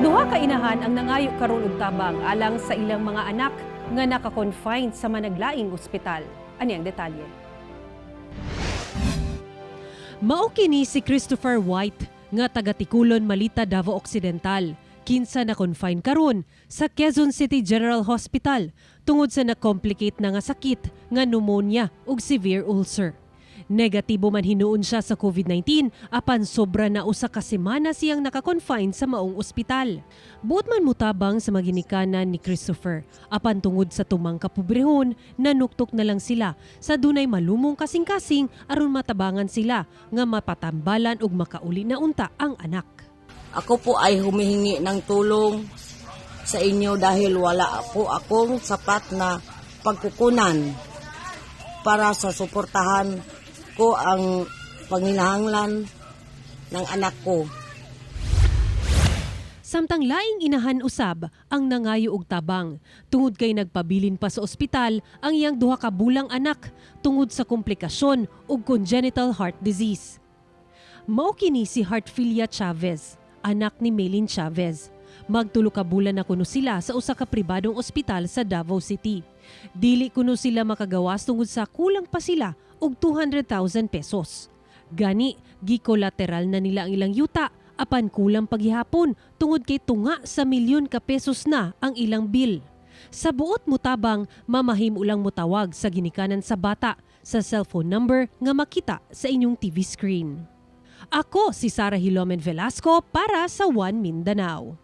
Duha ka inahan ang nangayo karon og tabang alang sa ilang mga anak nga naka-confine sa managlaing ospital. Ani ang detalye. Mao kini si Christopher White nga taga Tikulon, Malita, Davao Occidental, kinsa na confine karon sa Quezon City General Hospital tungod sa na-complicate na nga sakit nga pneumonia ug severe ulcer. Negatibo man hinuon siya sa COVID-19, apan sobra na 1 ka semana siyang naka-confine sa maong ospital. Buot man mutabang sa mga ginikanan ni Christopher, apan tungod sa tumang kapobrehon, nanuktok na lang sila sa dunay malumong kasing-kasing aron matabangan sila nga mapatambalan ug makauli na unta ang anak. Ako po ay humihingi ng tulong sa inyo dahil wala po akong sapat na pagkukunan para sa suportahan ko ang panginahanglan ng anak ko. Samtang laing inahan usab ang nangayo og tabang tungod kay nagpabilin pa sa ospital ang iyang 2 ka bulang anak tungod sa komplikasyon ug congenital heart disease. Mao kini si Heartfilia Chavez, anak ni Maylin Chavez. Magtulo ka bulan na kuno sila sa usa ka pribadong ospital sa Davao City. Dili kuno sila makagawas tungod sa kulang pa sila og 200,000 pesos. Gani, gikolateral na nila ang ilang yuta, apan kulang pa gihapon tungod kay tunga sa milyon ka pesos na ang ilang bill. Sa buot mutabang, mamahimo lang mutawag sa ginikanan sa bata sa cellphone number nga makita sa inyong TV screen. Ako si Sara Hilomen Velasco para sa One Mindanao.